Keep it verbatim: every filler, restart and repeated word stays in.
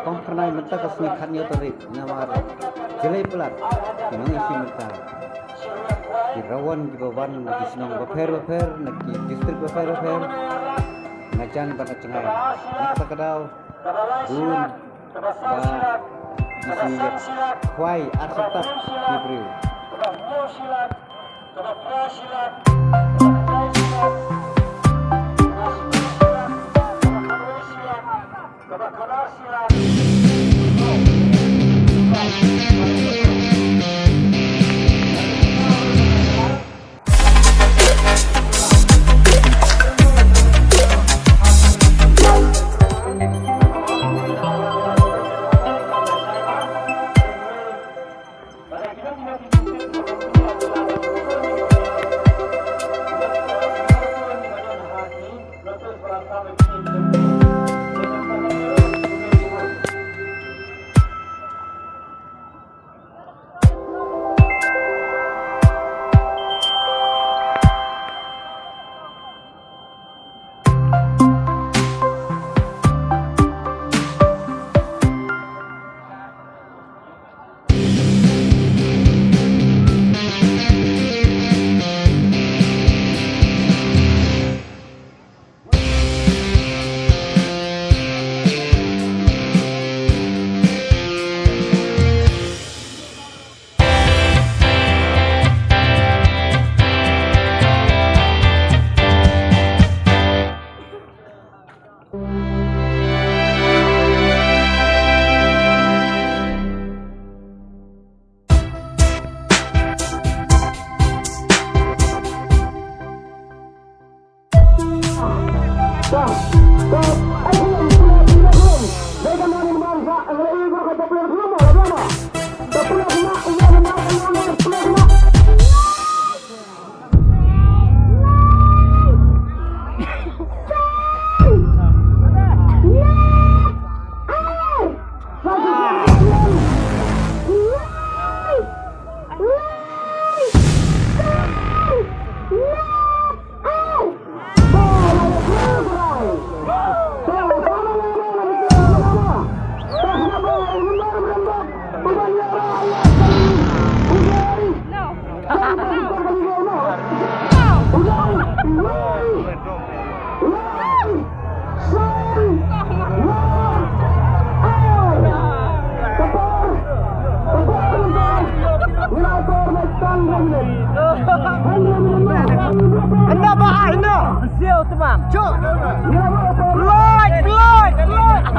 Kong kyrnai mynta ka sngi khatnïew tarik, namar jlei palat ki nongïashim bynta, ki rawan kiba wan na ki shnong bapher bapher, na ki district bapher bapher, na jan bad na jngai. Na kata ka daw, bun ba ki shu ïakhwai ar shata ki briew. Anda bah, anda. Siau, teman. Cuk. Blood, blood, blood.